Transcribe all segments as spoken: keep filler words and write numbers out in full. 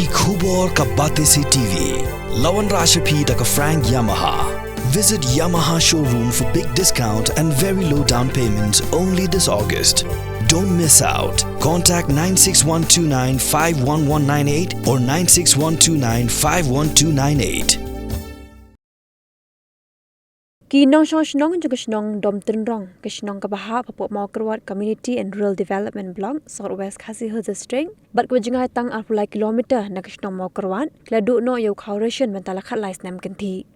Ki khubor ka Batesi T V. La wanrah sha phi da ka Frank Yamaha. Visit Yamaha showroom for big discount and very low down payment only this August. Don't miss out. Contact nine six one two nine five one one nine eight or nine six one two nine five one two nine eight. Ki nongshong shnong jong ka shnong Dom Tynrong, ka shnong kaba hap hapoh Mawkyrwat Community and Rural Development Block, South West Khasi Hills District, bad kaba jngai tang arphew lai kilometer na ka shnong Mawkyrwat, ki la duh noh ïa u khaw ration mynta la khatlai snem kynthih.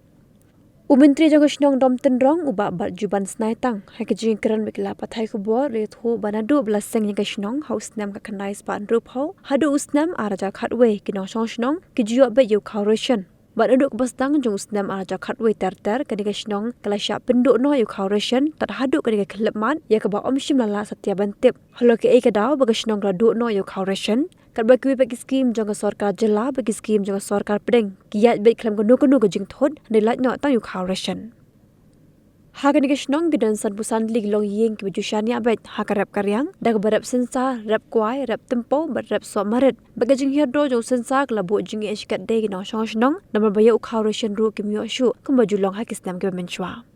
U Myntri jong ka shnong Dom Tynrong, u Bah Batjuban Snaitang, ha ka jingkren bad ki lad pathai khubor, la ïathuh ba naduh ba la seng ïa ka shnong ha u snem khatkhyndai spah hynriewphew haduh u snem ar hajar khatwei, ki nongshong shnong ki ju ïoh beit ïa u khaw ration. Bad naduh kaba sdang jong u snem ar hajar khatwei ter ter, kane ka shnong ka la shah pynduh noh ïa u khaw ration tad haduh kane ka khyllipmat, ïa kaba ym shym la lah satia ban tip halor kaei ka daw ba ka shnong ka la duh noh ïa u khaw ration. Katba kiwei pat ki skim jong ka sorkar jylla bad ki skim jong ka sorkar pdeng ki ïaid beit khlem kano kano ka jingthut, hynrei lait noh tang ïa u khaw ration. Ha kane ka shnong ki don sanphew san tylli ki longïing kiba ju shaniah beit ha ka rep ka riang, da kaba rep sensar, rep kwai, rep tympew bad rep soh marit. Bad ka jinghiar duh jong u sensar ka la buh jingeh shikatdei ki nongshong shnong, namar ba ïa u khaw ration ruh kim ïoh shuh kumba ju long ha ki snem kiba mynshwa.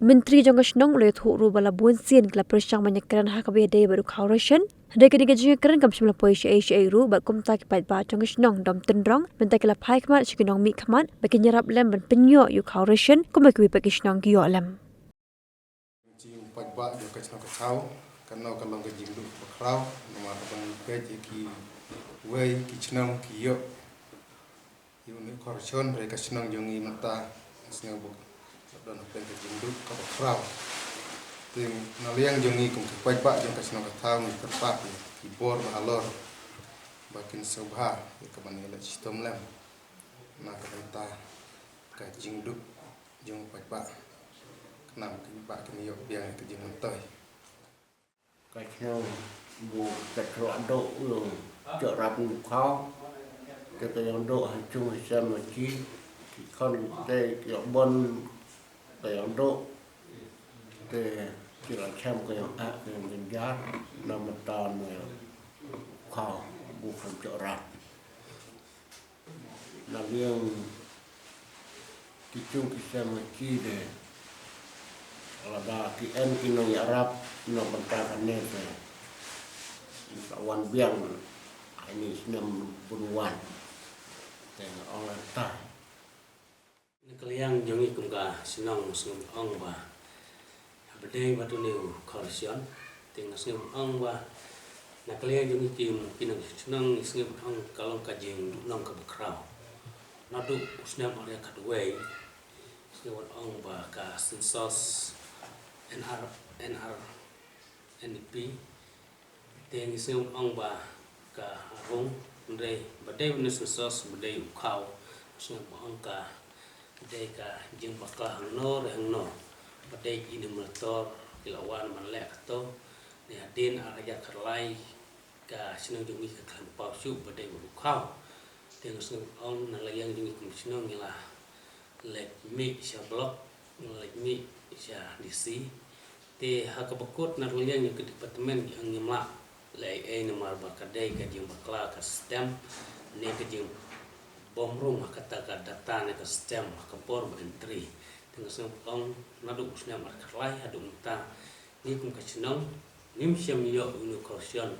Myntri jong ka shnong u la ïathuh ruh ba la bun sien ki la pyrshang ban ïakren ha kaba ïadei bad u khaw ration, hynrei kane ka jingïakren kam shym la poi shaei shaei ruh, bad kumta ki paidbah jong ka shnong Dom Tynrong mynta ki la phai khmat sha ki nongmihkhmat ba kin ïarap lem ban pynïoh ïa u khaw ration kumba kiwei pat ki shnong ki ïoh lem. Jingpaidbah jong ka shnong ka thaw, kano ka long ka jingduh bakhraw, namar ba ngi peit ïa kiwei ki shnong ki ïoh ïa une u khaw ration, hynrei ka shnong jong ngi mynta sngewbha don hapdeng ka jingduh kaba khraw. Te na liang jong ngi kum ki paidbah jong ka shnong ka thaw ngi kyrpad ïa ki bor ba halor ba kin sngewbha ïa kaba ngi leh shitom lem na ka bynta ka jingduh jong u paidbah, khnang ba kin ïoh biang ïa ka jingmyntoi. Ka shnong ba ka throh duh u jok rap u khaw, te ka ïong duh ha chung ha sem ha chi, ki khon ki tei ki ïoh bun ka ïong duh, te ki la chem ka ïong ah ka ïong jynjar, na mynta u khaw ba kham jok rap. Na liang ki chung ki sem ki de, lada ki em ki nongïarap na bynta kane te, sa wan biang ha ine i snem bun wan. Te nga ong lada. Na ka liang jong ngi kum ka shnong, shnong ong ba haba dei bad une u khaw ration, te nga sngew ong ba na ka liang jong ngi ki, ki nongshong shnong, ngi sngew ong ka long ka jingduhnong kaba khraw. Naduh u snem ar hajar khatwei, sngew ong ba ka census N R, N R, N D P, te ngi sngew ong ba ka rung, hynrei ba dei une u census, ba dei u khaw, sngew ong ka dei ka jingbakla hangno re hangno, ba dei ki numerator ki la wan ban leh kato. Ne hadien ar hajar khatlai ka shnong jong ngi ka khlem paw shuh ba dei u khaw. Te nga sngew ong na la liang jong ngi kum shnong ngi la leit mih sha block, leit mih sha D C. Te ha kaba kut na la liang jong ka department ngi ong ngim lah leh ei ei namar ba ka dei ka jingbakla ka system, ne ka jingbymrung ha kata ka data ne ka system ha ka por ba entry. Te nga sngew ong naduh u snem ar hajar khatlai haduh mynta, ngi kum ka shnong ngim shym ïoh une u khaw ration,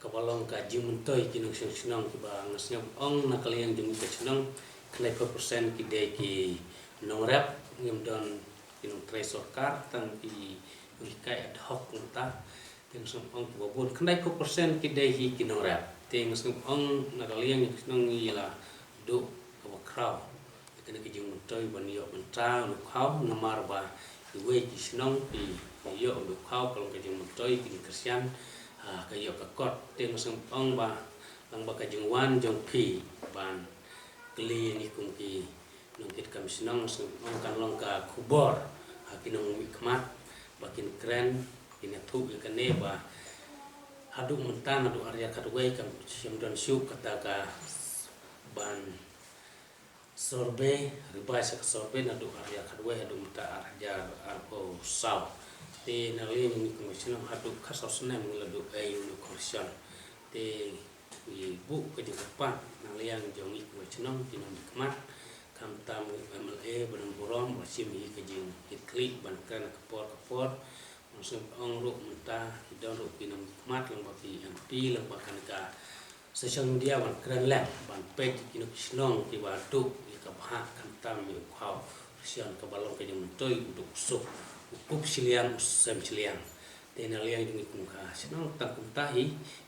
kaba long ka jingmyntoi ki nongshong shnong kiba nga sngew ong na ka liang jong ngi ka shnong, khyndaiphew percent ki dei ki nongrep, ngim don ki nongtrei sorkar, tang ki nonghikai ad hoc mynta. Te nga sngew ong kiba bun, khyndaiphew percent ki dei hi ki nongrep. Te nga sngew ong na ka liang jong ka shnong ngi la duh kaba khraw ïa kane ka jingmyntoi ban ïoh bynta une u khaw, namar ba kiwei ki shnong ki ïoh une u khaw ka long ka jingmyntoi, ki kyrshan, ha, ka ïoh ka kot. Te nga sngew ong ba lang ba ka jingwan jong phi ban kylli ïa ngi kum ki nongkitkam shnong, nga sngew ong kan long ka khubor ha ki nongmihkhmat ba kin kren, kin ïathuh ïa kane ba haduh mynta naduh ar hajar khatwei kam shym don shuh kata ka ban survey, revise ka survey naduh ar hajar khatwei haduh mynta ar hajar arphew saw. Te na liang ngi kum ka shnong haduh khatsaw snem ngi la duh ei une u khaw ration. Te Ngi buh ka jingkyrpad na liang jong ngi kum ka shnong ki nongmihkhmat, khamtam u MLA ba don burom ba shim hi ka jingkitkhlieh ban kren ha ka por ka por. Ong ruh mynta ki don ruh ki nongmihkhmat lyngba ki MP lyngba kane ka social media ban kren lem ban peit ïa kino ki shnong kiba duh ïa ka bhah, khamtam ïa u khaw rasian kaba long ka jingmyntoi u duk u suk, u kup shiliang u sem shiliang. Te na liang jong ngi kum ka shnong tang kumta hi,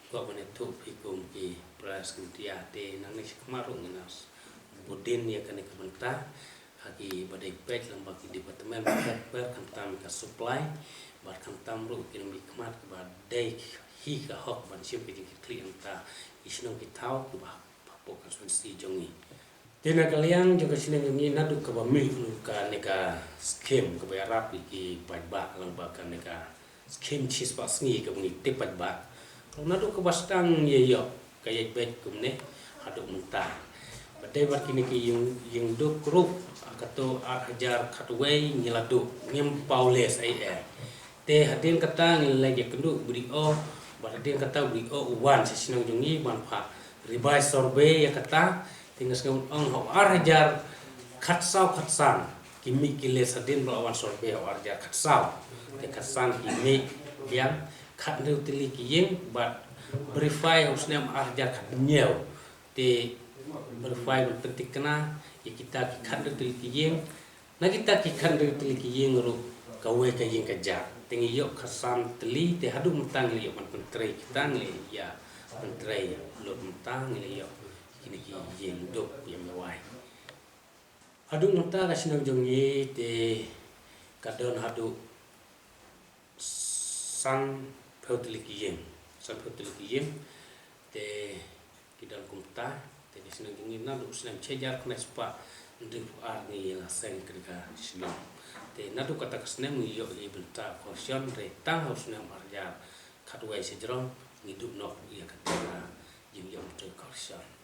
kwah ban ïathuh phi kum ki para Sngewthuh. Te nangne shakhmat ruh ngi na budin ïa kane ka bynta ha kiba dei peit lyngba ki department bapher bapher, khamtam ka supply bad khamtam ruh ki nongmihkhmat kiba dei hi ka hok ban shim ka jingkitkhlieh na ka bynta ki shnong ki thaw kiba hapoh constituency jong ngi. Te na ka liang jong ka shnong jong ngi, naduh kaba mih ruh kane ka skim kaba ïarap ïa ki paidbah lyngba kane ka skim shispah sngi kaba ngi tip paidbah, naduh kaba sdang ïa ïoh ka ïaid beit kumne haduh mynta. Ba dei bad kine ki ïing, ïing duk ruh, ha kato ar hajar khatwei ngi la duh, ngim paw list ei ei. Te hadien kata ngi la leit ïakynduh u BDO, bad hadien kata u BDO u wan sha shnong jong ngi ban phah revise survey ïa kata. Te nga sngewbha ong ha u ar hajar khatsaw khatsan ki mih ki list hadien ba la wan survey ha u ar hajar khatsaw. Te khatsan ki mih biang, khathynriew tylli ki ïing, bad verify ha u snem ar hajar khathynñiew. Te verify ban pynthikna ïa kita ki khathynriew tylli ki ïing. Na kita ki khathynriew tylli ki ïing ruh kawei ka ïing ka jat. Te ngi ïoh khatsan tylli, te haduh mynta ngi la ïoh ban pyntrei kita, ngi la ïa pyntrei lut mynta, ngi la ïoh kine ki ïing duk ïa mewai. Haduh mynta ka shnong jong ngi te ka don haduh sanphew tylli ki ïing, sanphew tylli ki ïing. Te ki don kumta, te ka shnong jong ngi naduh u snem shi hajar khyndai spah hynriewphew ar ngi la seng kane ka shnong. Te naduh kata ka snem ngi ïoh ïa i bynta corporation, hynrei tang ha u snem ar hajar khatwei shajrong ngi duh noh ïa kata ka jingïoh myntoi corporation.